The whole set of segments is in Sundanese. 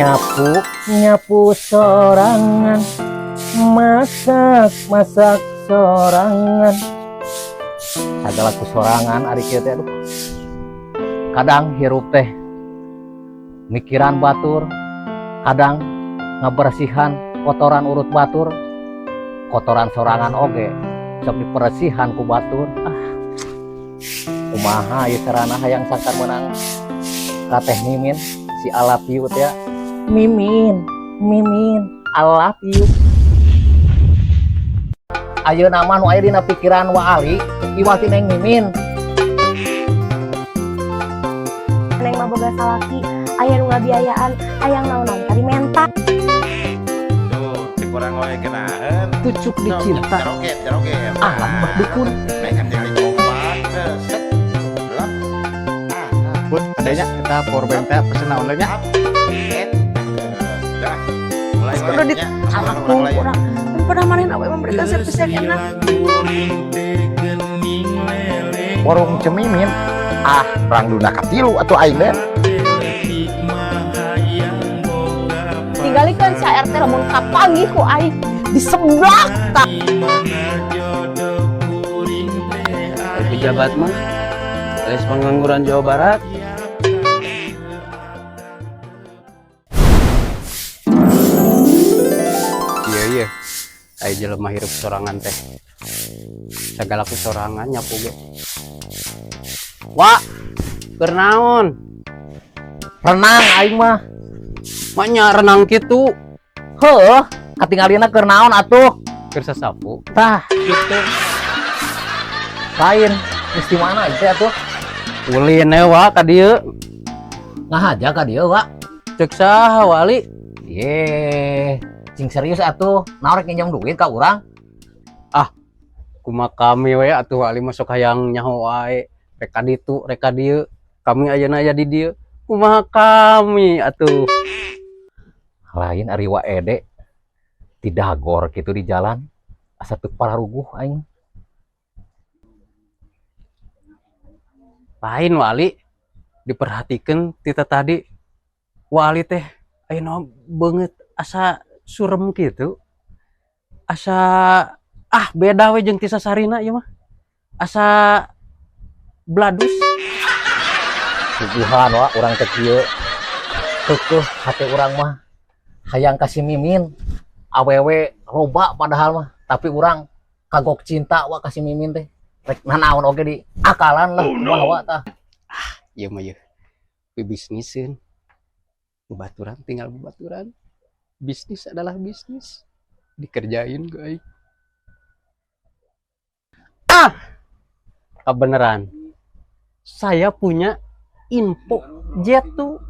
Nyapu nyapu sorangan, masak masak sorangan, sagala ku sorangan ari kieu teh. Aduh, kadang hirup teh mikiran batur, kadang ngabersihan kotoran urut batur, kotoran sorangan oge sok dipersihan ku batur. Ah, kumaha ieu carana hayang sangkan menang ka Teh Mimin si I love you teh ya. Mimin, Mimin, I love you. Ayeuna mah nu aya dina pikiran Wa Ali iwal ti Neng Mimin. Neng mah boga salaki, aya nu ngabiayaan, hayang naon-naon kari menta. Tuh, si kurang wae genaheun. Pucuk dicinta. Joget, joget. Alam mah dukun. Naik tinggal kompak, set. Lap. Ah, Bud, adanya kita power bank teh pesen naon nya? et. Dah. Mulai Terus kudu wae nya. Aku kurang kan pernah maneh awe memberikan servis yang enak. Warung Cemimin. Ah, perang dunia katilu atuh aing teh. Tinggalikeun si RT, lamun kapanggih ku aing diseblak tah. Pejabat mah alias pengangguran Jawa Barat. Iya, aya jelema hirup sorangan teh sagala ku sorangan, nyapu ge. Wa, keur naon? Renang aing mah. Maknya renang kitu? Heuh, katingalina keur naon atuh? Keur sasapu. Tah. Gitu. Lain geus di mana ieu teh atuh? Ulin we, Wa, ka dieu. Ngahaja ka dieu, Wa? Cek saha, Wali? Ye, cing serius atuh, naon rek nginjem duit ka urang? Kumaha kami we atuh, Wali, masuk hayang nyaho wae, rek ka ditu rek ka dieu, kami ayeuna aya di dieu, kumaha kami atuh? Lain, ari Wa Ede tidagor gitu di jalan, asa teu pararuguh aing. Lain, Wali, diperhatikan tita tadi Wali teh ayeuna beungeut asa surem gitu, asa ah beda we jeung ti sasarina ieu mah, asa bladus. Suguhan, Wa, urang teh kieu, keukeuh hate urang mah hayang ka si Mimin. Awewe loba padahal mah, tapi urang kagok cinta, Wa, ka si Mimin teh, rek nanaon oge di akalan lah. Kumaha, Wa, tah? Ieu mah yeuh bibisniseun, bebaturan tinggal bebaturan, bisnis adalah bisnis, dikerjain ku aing. Ah, kebenaran saya punya info jetu.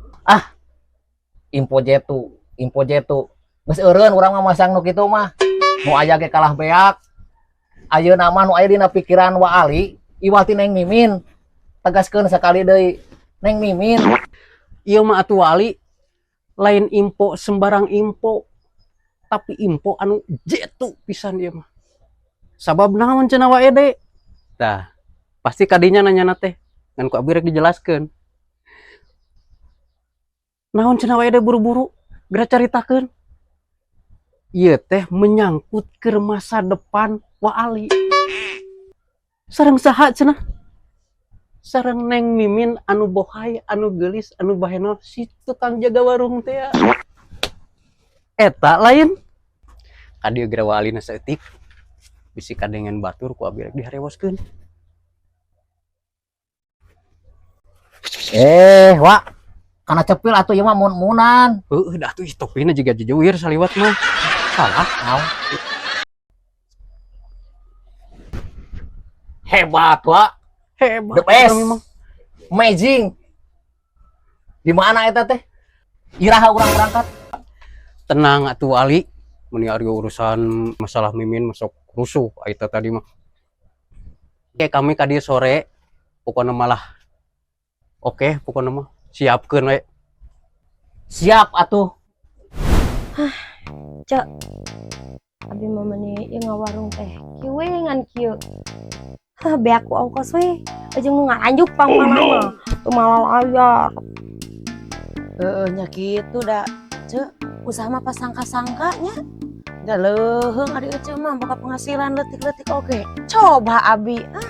Info jetu, info jetu, geus eureun urang mah masang nu kitu mah, nu aya ge kalah beak. Ayeuna mah nu aya dina pikiran Wa Ali iwal ti Neng Mimin. Tegaskeun sakali deui, Neng Mimin. Ieu mah atuh, Wali, lain info sembarang info, tapi info anu jetu pisan ieu mah. Sabab naon cenah, Wa Ede? Tah, pasti kadinya nanya teh ngan ku abi rek dijelaskeun. Naon cenah, Wa Ede, buru-buru geura caritakeun. Ieu teh menyangkut ke masa depan Wa Ali. Sareng saha cenah? Sareng Neng Mimin anu bohai, anu geulis, anu bahenol, si tukang jaga warung teh ya. Eta lain ka dieu geura, Wa Ali na saeutik, bisi kadengen batur, ku abi rek diharewoskeun. Eh, Wa, kana cepil atuh ieu mah mun-munan. Heueuh dah tuh, ih, topina jiga jejeuwir saliwat mah salah. Naon? Hebat, Wa. Hebat. The best. Kami mah. Amazing. Di mana eta teh? Iraha urang berangkat? Tenang atuh, Ali, meni ari urusan masalah Mimin masuk rusuh eta tadi mah. Oke, kami ka dieu sore pokoknya malah. Oke, pokoknya mah siapkeun we. Siap atuh. Cek, abi mah meni ieu ngawarung teh kieu we ngan kieu. Hah, beak ku ongkos we. Jeung nu ngaranjuk pang-pangna mah. Teu malah layar. Heeh, nya kitu da. Ece, usaha mah pas sangka-sangkanya. Da leuheung ari Ece mah boga penghasilan leutik-leutik oge. Coba abi, ah.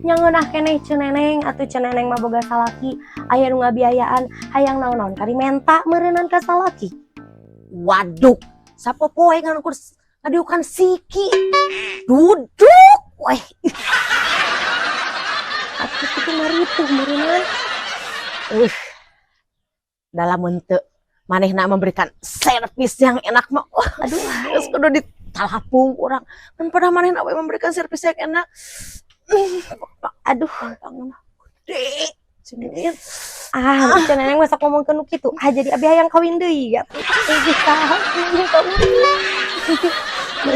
Nya ngeunah keneh Ceu Neneng, atuh Ceu Neneng mah boga salaki, aya nu ngabiayaan, hayang naon-naon kari menta meureunan ka salaki. Waduh, sapopoe ngan ukur ngadiukan siki. Duduk weh. Atuh kitu mah ripuh meureunan. Dalam untuk manehna memberikan servis yang enak mah, wah, Aduh, geus kudu ditalapung urang kan pada manehna we memberikan servis yang enak. Aduh. Pangna gede. Ceu. Ah, Ceu Neneng masa ngomong nu kitu. Ah, jadi abi hayang kawin deui atuh. Bisa. Kawin deui.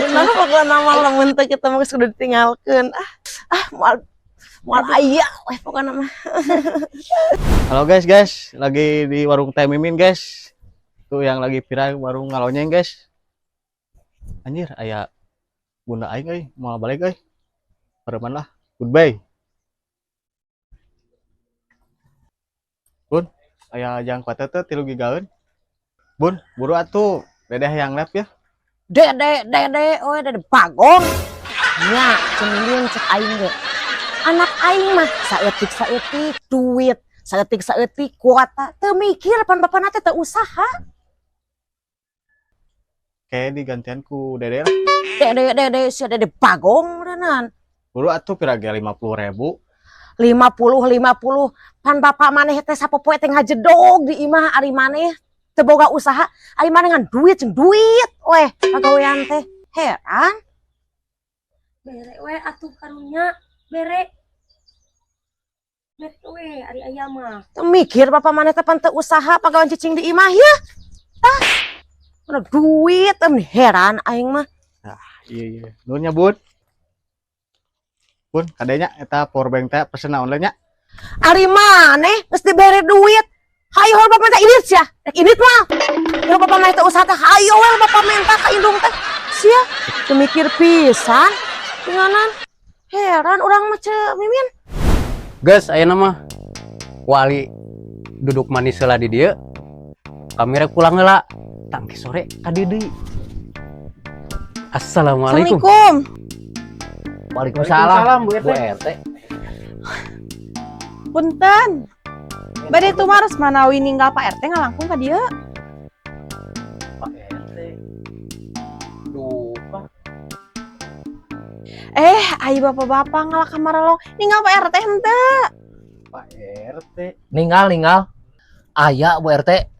Nah, pokoknya mah lamun teu kita mah geus kudu ditinggalkeun. Ah, ah, moal moal aya weh pokoknya mah. Halo guys, guys, lagi di warung Teh Mimin, guys. Tuh yang lagi viral warung ngalonyeng, guys. Anjir, aya bunda aing euy, mau balik euy. Pareman lah. Goodbye. Bun, aya jang kuota teh 3 gigaeun. Bun, buru atuh. Dedeh yang lab ya. Dede, dede, oh dede bagong. Nya, Ceu Mimin, cek aing ge. Anak aing mah saeutik saeutik duit, saeutik saeutik kuota, teu mikir pan bapana teh teu usaha. Kayak digantian ku dede lah. Dede, dede, sia dede bagong beneran. Buru atuh pira ge 50.000. 50 50, pan bapak maneh teh sapopoe teh ngajedog di imah, ari maneh teu boga usaha, ari maneh ngan duit jeung duit weh pagawean teh. Heran. Bere we atuh karunya, bere. Bere we ari aya mah. Teu mikir bapak maneh teh pan teu usaha pagawean cicing di imah ya. Tah. Mana duit em heran aing mah. Ah, iya iya. Nuhun nya, Bun. Bun, kadenya eta power bank teh pesen online nya. Ari maneh geus dibere duit. Hayo bapak minta indit sia. Rek indit mah. Kalau bapak maneh teh usaha teh hayo we bapak minta ka indung teh. Sia teu mikir pisan. Tinganan. Heran urang mah Ceu Mimin. Geus ayeuna mah wali duduk manis heula di dieu. Kami rek pulang heula. Tangki sore ka dieu deui. Assalamualaikum. Assalamualaikum. Waalaikumsalam, Bu RT. Bu RT. Punten. Bade tumaros manawi ninggal Pak RT ngalangkung ka dieu. Pak RT. Lupa. Eh, ai bapak-bapak ngalah ka maralong ninggal Pak RT henteu. Pak RT. Ninggal ninggal. Aya Bu RT.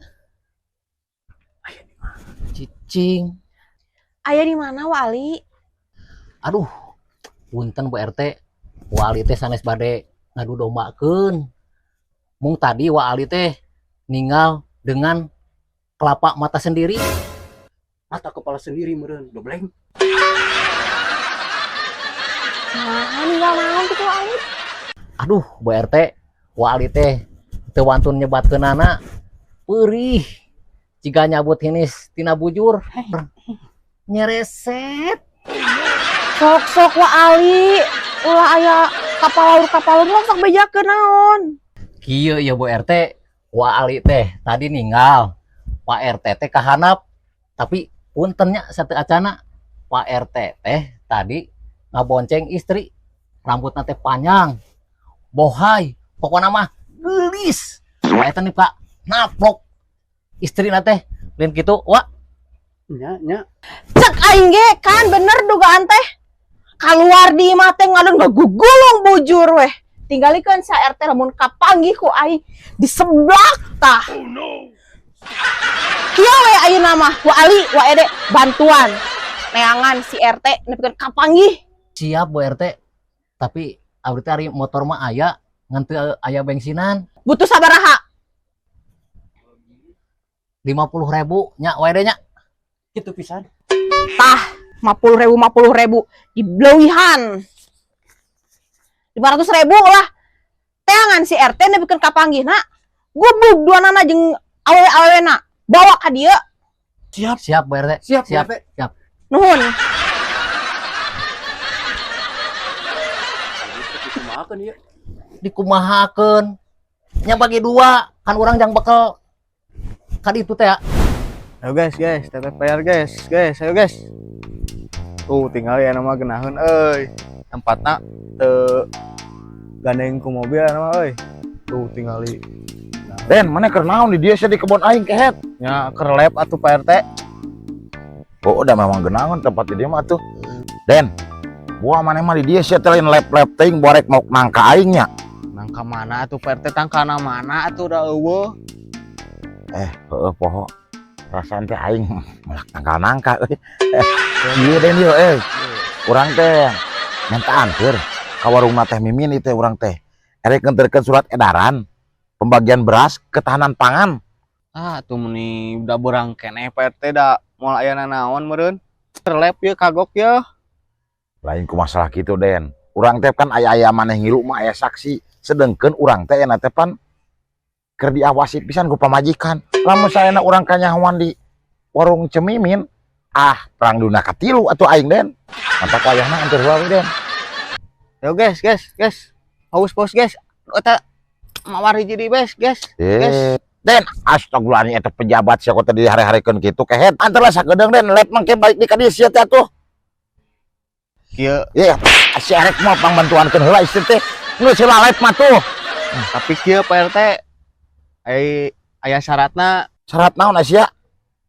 Cicing. Aya di mana Wali? Aduh, punten Bu RT. Wali teh sanes bade ngadu dombakeun. Mung tadi Wa Ali teh ninggal dengan kelopak mata sendiri. Mata kepala sendiri meureun, dobleng. Nah, ninggal naon kitu Wali? Aduh, Bu RT, Wa Ali teh teu wantun nyebatkeunana. Peurih. Jiga nyabut hinis tina bujur. Nyereset. Sok-sok Wa Ali, ulah aya kapalur-kapalur lah sok bejakeun naon. Kieu ya Bu RT, Wa Ali teh tadi ninggal. Pak RT teh kahanap. Tapi puntennya satu acana. Pak RT teh tadi ngabonceng istri. Rambutna teh panjang. Bohai, pokoknya mah geulis. Wah eta nih Pak, naplok. Istri teh lain kitu, Wak. Nya, nya. Cek aing ge kan bener dugaan teh. Keluar di imah teh ngadon ngagugulung bujur weh. Tinggalikeun sa RT lamun kapanggih ku aing diseblak tah. Oh no. Kieu we ayeuna mah Wa Ali, Wa Ede bantuan. Neangan si RT nepikeun kapanggih. Siap Bu RT. Tapi abdi teh ari motor mah aya, ngan teu aya bensinan. Butuh sabaraha? 50.000 nya wae nya. Kitu pisan. Tah, 50.000 50.000 dibeleuwihan. 500.000 lah. Teangan si RT nepikeun kapanggihna. Gubug duanana jeung awewe-awewena. Bawa ka dieu. Siap. Siap Bu RT. Siap, Siap. Bu RT. Siap. Nuhun. Dikumahakeun ieu? Dikumahakeun. Nya bagi dua, kan urang jang bekel Ka ditu teh. Ayo guys, guys, tetep bayar guys, guys, ayo guys. Tuh tinggal ya nama genaheun euy. Tempatna teu gandeng ku mobil nama euy. Tuh tingali. Den, mana keur naon di dieu sia di kebon aing kehet? Nya keur lab atuh Pak RT. Oh, udah memang genaheun tempat di dieu mah atuh. Den, buah maneh mah di dieu sia teh lain lab-lab teuing borek mau nangka aing nya. Nangka mana atuh Pak RT, tangkana mana atuh da eueuh. Heeh poho. Perasaan teh aing melak tangkal nangka euy. Ieu Den ieu euy. Urang teh minta anteur ka warungna Teh Mimin ieu teh urang teh. Erek nganterkeun surat edaran pembagian beras ketahanan pangan. Ah, atuh meni udah berang keneh Pak RT da moal aya nanaon meureun. Keur lab ye kagok ye. Lain ku masalah kitu Den. Urang teh kan aya-aya maneh ngilu mah aya saksi. Sedengkeun urang teh ena teh pan keur diawasi pisan ku pamajikan. Lamun saena urang kanyahoan di warung Cemimin, ah perang dunia katilu atuh aing Den. Mantap wayahna anteur heula we Den. Ayo guys, guys, guys. Paus, paus guys. Eta mawar hiji di guys, guys. Guys. Den, astagfirullah eta pejabat sia teh dihare-harekeun kitu kehet. Anteur lah sakedeung Den, lep mangke balik di ka dieu sia teh atuh. Kieu. Ye, si arek mah pangbantuankeun heula istri teh. Geus heula lep mah tuh. Tapi kieu Pak RT. Ai aya syaratna. Syarat naon sia?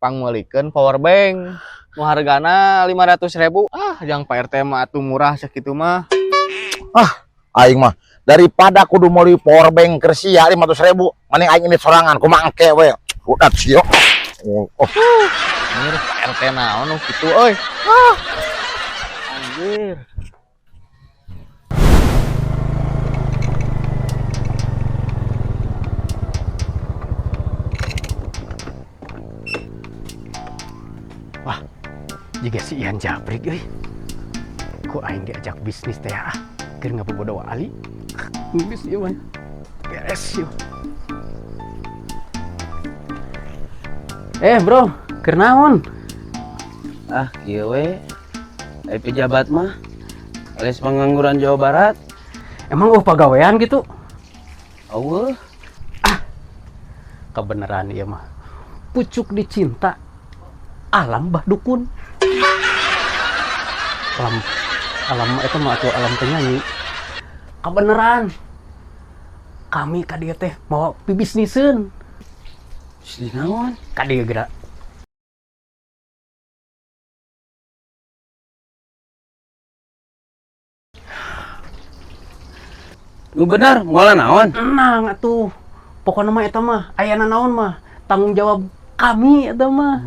Pangmeulikeun power bank. Nu hargana 500.000. Ah, jang Pak RT mah atuh murah sakitu mah. Ah, aing mah daripada kudu meuli power bank keur sia 500.000, mending aing ini sorangan kumaha engke we. Udah sia. Oh, oh. Anjir, Pak RT naon nu kitu euy. Ah. Anjir. Wah, jiga si Ian Japrik euy. Ku aing diajak bisnis teh ah, keur ngabobodo Wa Ali. Geus ieu mah. Beres ieu. Bro, keur naon? Ah, kieu we. Ai pejabat mah alias pengangguran Jawa Barat. Emang pagawean gitu? Eueuh. Ah, kebenaran ieu mah. Pucuk dicinta alam bah dukun. Alam, alam itu mah atuh alam penyanyi. Kebenaran. Kami ka dieu teh mau pibisniseun. Bisnis naon? Ka dieu geura. Nu bener, moal naon? Tenang atuh. Pokona mah eta mah ayana naon mah tanggung jawab kami eta mah.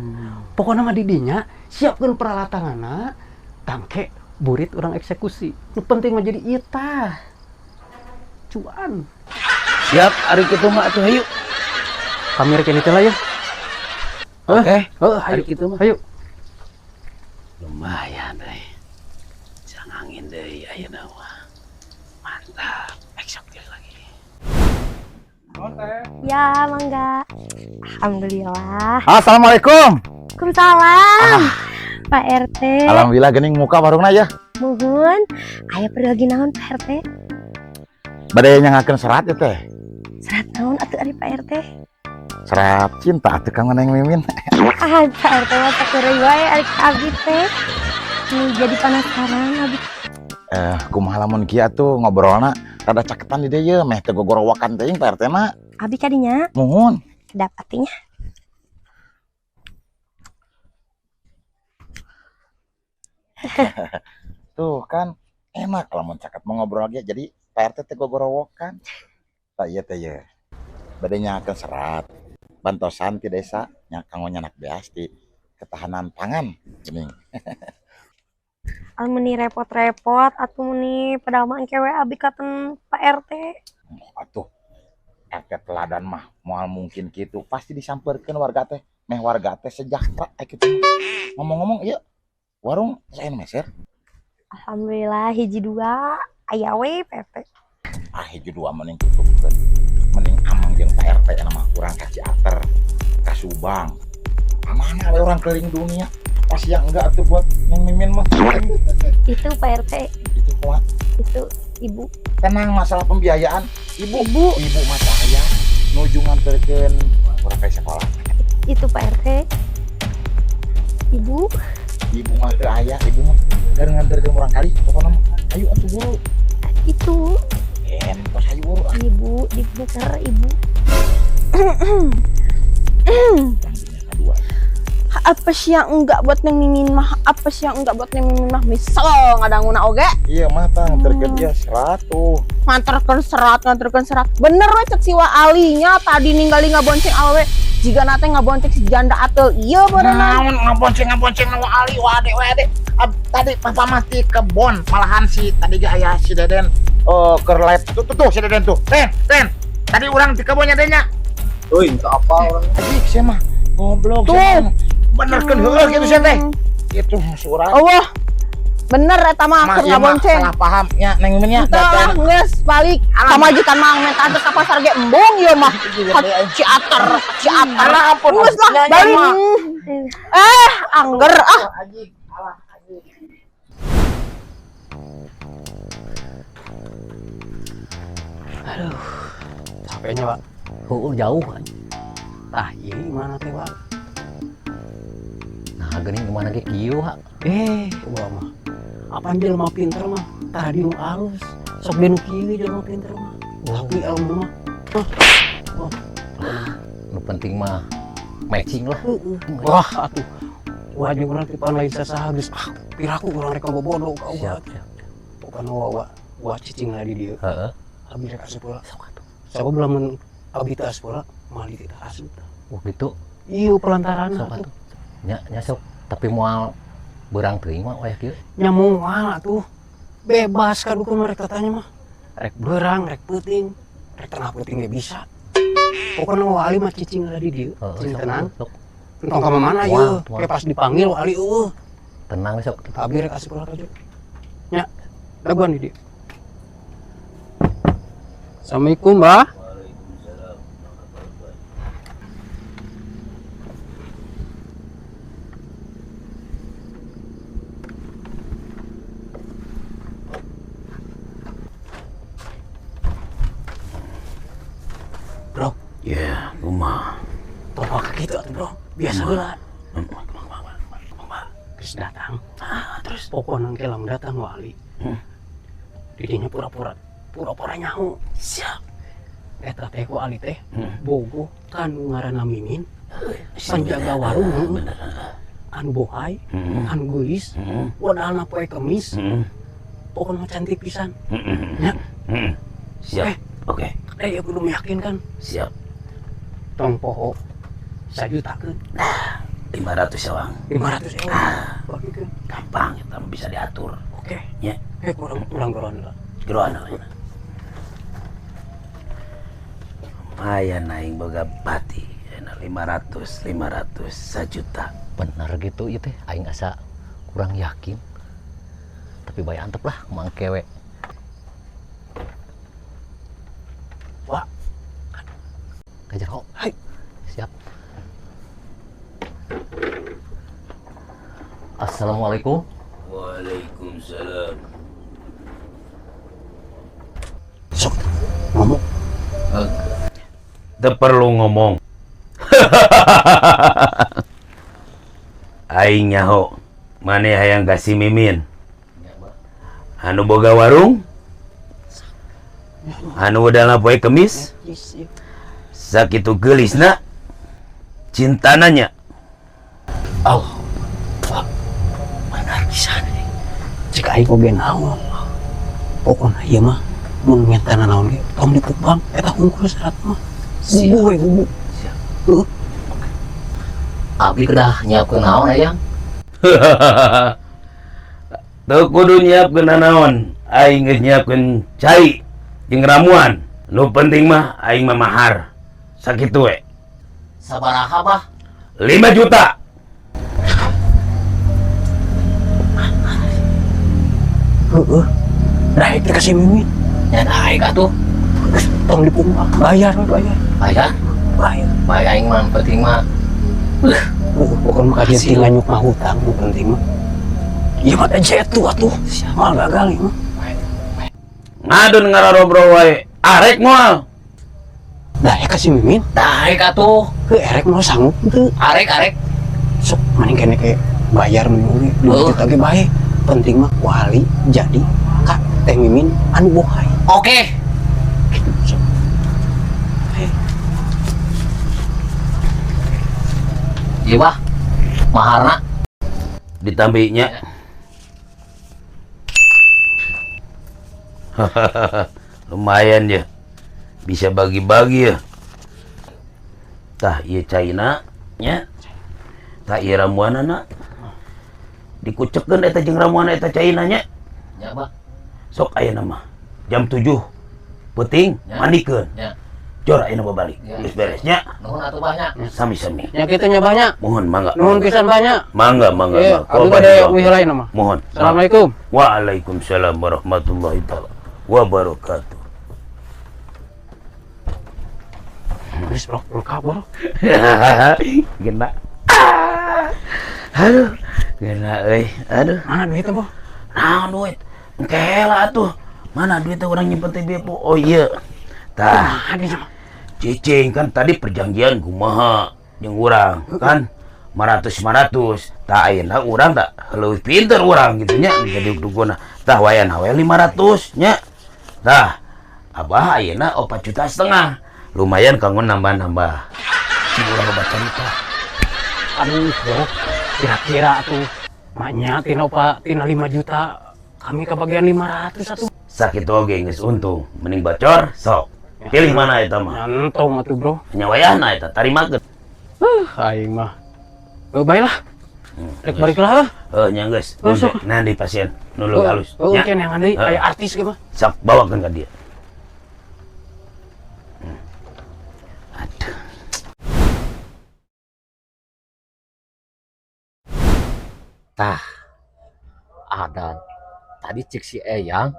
Pokona mah di dinya siapkeun peralatanana, tangke burit urang eksekusi. Nu penting mah jadi ieu tah. Cuan. Siap, ari kitu mah atuh hayu. Kami rek ini teh lah ya. Oke. Heeh, Ari hayu. kitu mah. Hayu. Lumayan euy. Jangan angin deui ayeuna mah. Mantap, eksekutif lagi. Ya, mangga. Alhamdulillah. Assalamualaikum. Waalaikumsalam. Pak RT. Alhamdulillah geuning muka warungna ya. Muhun. Aya perlu naon Pak RT? Bade nyangakeun serat ya teh. Serat naon atuh ari Pak RT? Serat cinta atuh ka Neng Mimin. Ah, Pak RT mah sakureui wae ari ka abdi teh. Nih jadi penasaran abdi. Kumaha lamun kieu atuh ngobrolna rada caketan di dieu meh teu gogorowokan teuing Pak RT mah. Abdi kadinya. Muhun. Kedap atinya. Tuh kan enak lamun caket mau ngobrol lagi jadi Pak RT teh gogorowokan. Tah ieu teh ye. Bade nyakeun serat bantosan ti desa nya kanggo nyanak beas di ketahanan pangan geuning. Meni repot-repot atuh meni padahal mah engke we abdi katen Pak RT. Atuh RT teladan mah moal mungkin kitu pasti disampeurkeun warga teh meh warga teh sejahtera kitu. Ngomong-ngomong ieu warung saya meser. Alhamdulillah hiji dua aya we Pak RT. Ah hiji dua mending tutupkeun. Mending amang jeung Pak RT na mah urang ka Ciater, ka Subang. Mana we urang keliling dunia. Pasti yang enggak tuh buat Neng Mimin mah. Itu Pak RT. Itu kuat. Itu ibu. Tenang masalah pembiayaan. Ibu, Ibu. Ibu mah saya nuju nganterkeun urang ka sekolah. Gitu Pak RT. Ibu, Ibu mah teu aya, ibu mah keur nganterkeun urang kali pokona mah. Ayo atuh buru. Itu Entos ayo buru ah. Ibu dibungker ibu. Kadua. Apa sih yang enggak buat Neng Mimin mah? Apa sih yang enggak buat Neng Mimin mah? Misal ngadanguna oge. Iya mah tah nganterkeun dia 100. Nganterkeun serat, nganterkeun serat. Bener we cek si Wa Alinya tadi ninggali ngabonceng awewe. Jiga nate ngabonceng si janda atel. Iya berenang. Naon ngabonceng-ngabonceng wa Ali wa ade wa ade. Tadi papa mati kebon malahan si tadi ge aya si Deden oh keur live tuh, tuh tuh si Deden tuh. Den, Den. Tadi urang di kebonnya Dennya. Euy, itu apa orang? Anjing sia mah goblok Tuh. sia mah. Benerkeun heueuh kitu sia teh. Itu surat. Allah. Bener eta mah Mah keur ieu mah ngabonceng. salah paham nya Neng Mimin nya. Teu lah geus balik. Pamajikan mah minta anter ka pasar ge embung ieu mah. Ciater, ciater. Alah ampun. Geus lah Nya, nya, balik. mah. Eh, angger ah. Anjing, alah anjing. Aduh, capeknya, Pak. Heueuh jauh. Tah, ieu mana teh, Pak? Nah, geuning gimana ge kieu ha. Eh, wah mah. Apaan jelema pinter mah? Tadi nu alus. Sok ge nu kieu jelema pinter mah. Tapi ilmu mah. Wah. Nu penting mah matching lah. Heeh. Wah, atuh. Wah, jeung urang tipan lain sasaha geus ah, piraku urang rek bobodo ka Siap, uat. siap. Pokona wa wa wa cicing di dieu. Heeh. Abi rek asup heula. Sok atuh. Sabab lamun abi teu asup heula, moal dititah asup. Wah gitu. Ieu pelantaran Sok atuh. atuh. Nya nya sok, tapi moal beurang teuing mah wayah kieu. Nya moal atuh. Bebas ka dukun mah rek tatanya mah. Rek beurang, rek peuting, rek tengah peuting ge bisa. Pokona wa Ali mah cicing heula di dieu. Heeh, Cicing sok tenang. atuh, sok. Entong ka mana Moal, ieu? moal. Kayak pas dipanggil wa Ali eueuh. Tenang we sok. Abi rek asup heula ka dieu. Nya, daguan di dieu. Assalamualaikum, Mbah. Bro, Ya, kumaha? tong waka kitu atuh, Bro. Biasa heula. Geus datang. Ah, terus pokona engke lamun datang wali. Didinya pura-pura pura-pura nyaho. Siap. Eta teh ku Ali teh Hmm. bogoh kanu ngaranna Mimin, penjaga warung heueuh. Anu bohai, anu geulis, wadalna poe kemis, pokona cantik pisan. Ya. Siap. Eh. Oke, Eh, ya kudu meyakinkan. siap. Tong poho sajutakeun. 500 ya, Bang. 500 euro. Bagikeun. Gampang eta mah bisa diatur. Oke. Ya. Eh, kurang kurang geroan lah. Geroan lah. Lumayan aing boga bati. Enak 500, 500, 1 juta. Bener gitu ieu teh, aing asa kurang yakin. Tapi bae antep lah mangke we. Wah. Kejar kok. Hai. Siap. Assalamualaikum. Waalaikumsalam. Sok ngomong. Teu perlu ngomong. Aing nyaho, maneh hayang ka si Mimin. Anu boga warung? Anu wadalna poe kemis? Yes, iya. Sakitu geulisna cintana nya. Allah. Wah. Benar pisan ini. Jika aing oge naon. Pokona ieu mah mun menta naon ge tong dipupang eta hungkul syarat mah. Gugu we gugu. Siap. Heuh. Abi kedah nyiapkeun naon ayang? Teu kudu nyiapkeun naon, aing geus nyiapkeun cai jeung ramuan. Nu penting mah aing mah mahar. Sakitu we. Sabaraha, Bah? 5 juta. Heeh. Daek teh ka si Mimin. Nya daek atuh. Geus tong dipumpang. Bayar we bayar. Bayar? Bayar. Bae aing mah penting mah Pokoknya mah kajian tinggal nyuk mah hutang nu penting mah. Ieu mah teh jetu atuh. Moal gagal ieu mah. Ngadon ngararobrol wae. Arek moal. Daek ka si Mimin. Daek atuh. Heuh, erek mau sanggup teu? Arek arek. Sok mending kene ke bayar mending oge 2 juta ge bae. Penting mah wali jadi ka Teh Mimin anu bohai. Oke. Gitu, sok. Iya bah. Maharna. Ditambinya. Lumayan ya. Bisa bagi-bagi ya. Tah ieu caina nya. Tah ieu ramuanana. Dikucekeun eta jeung ramuan eta caina nya. Ya, Bah. Sok ayeuna mah jam 7 peuting Ya. mandikeun. Ya. Jor ayeuna babalik. Ya. Geus beres nya. Nuhun atuh bah nya. Sami-sami. Nya kitu nya banyak. Mohon mangga. Nuhun pisan banyak. Mangga mangga. Iya, mangga. abdi bade uih lain mah. Mohon. Assalamualaikum. Waalaikumsalam warahmatullahi taala wabarakatuh. Geus bro, lengkap bro. Gena. Aduh, gena euy. Aduh. Mana duitnya, Bro? Naon duit? Engke lah atuh. Mana duitnya orang nyimpen teh bieu, Po? Oh iya. Tah, Mana duitnya mah? cicing kan tadi perjanjian kumaha jeung urang kan 500 500. Tah ayeuna urang tak leuwih pinter urang gitu nya jadi duguna. Tah wayana we 500 nya. Tah, abah ayeuna 4,5 juta. Lumayan kanggo nambah-nambah. Cing urang loba carita. Aduh, bro. Kira-kira tuh maknya tina opa tina 5 juta kami kebagian 500 atuh. Sakit oge geus untung, mending bocor sok. Pilih mana eta mah? Nyantong atuh, Bro. Nya wayahna eta tarimakeun. Aing mah. Baiklah. Rek balik lah. Heuh nya geus. Oh, sok. Nanti pasien nu leuwih halus. Oh, Nya. oke yang deui Heeh. aya artis ge mah. Sok bawakeun ka dia. Aduh. Tah. Ada tadi cek si Eyang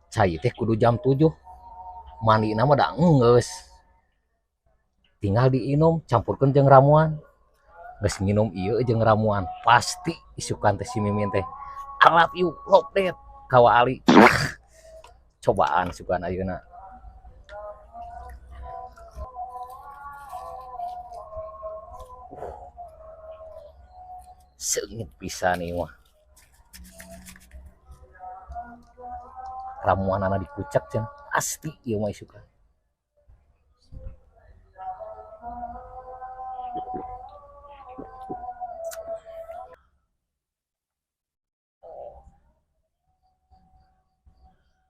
cai teh kudu jam 7. Mandina mah da enggeus. Tinggal diinum campurkeun jeung ramuan. Geus nginum ieu jeung ramuan pasti isukan teh si Mimin teh. I love you, love that. Ka Wa Ali. Cobaan isukan ayeuna. Seungit pisan ieu mah. Ramuanana dikucek cenah. Pasti ieu mah isukan.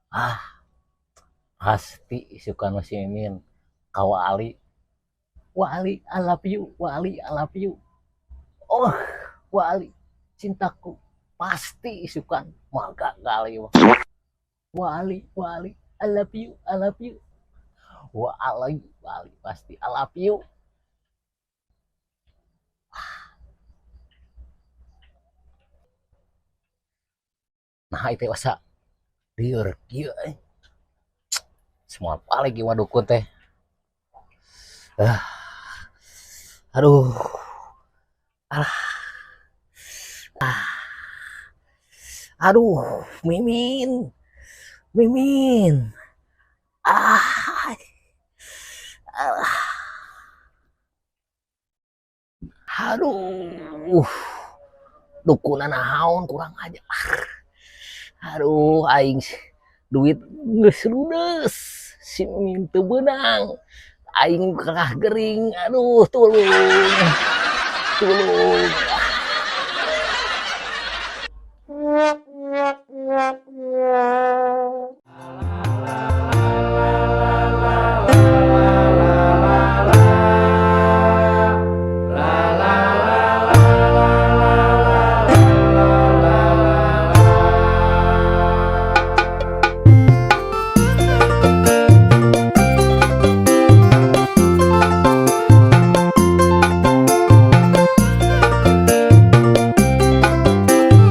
Ah, pasti isukan mah si Mimin. Ka Wa Ali. Wa Ali, I love you. Wa Ali, I love you. Oh, Wa Ali, cintaku. Pasti isukan. Mah gagal ieu mah. Wa Ali, Wa Ali, I love you, I love you. Wa Ali, Wa Ali, pasti I love you. Nah, itu asa lieur kieu euy. Semua paling gimana dukun teh. Ah. Aduh. Alah. Ah. Aduh, Mimin. Mimin. Ah. Alah. Aduh. Dukunan naon kurang aja. Aduh, aing duit geus ludes. Si Mimin teu beunang. Aing kalah gering. Aduh, tulung. Tulung.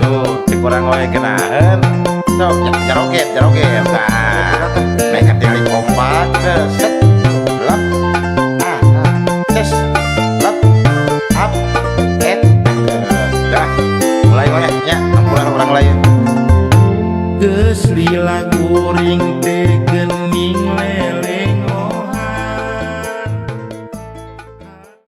Tuh, cek urang we geunaheun. Sok jaroget, jaroget. Tah. Mereka tinggal kompak, set, lep, ah, ces, lep, up, et, dah. Mulai goyahnya, ampuran orang lain. Geus lila kuring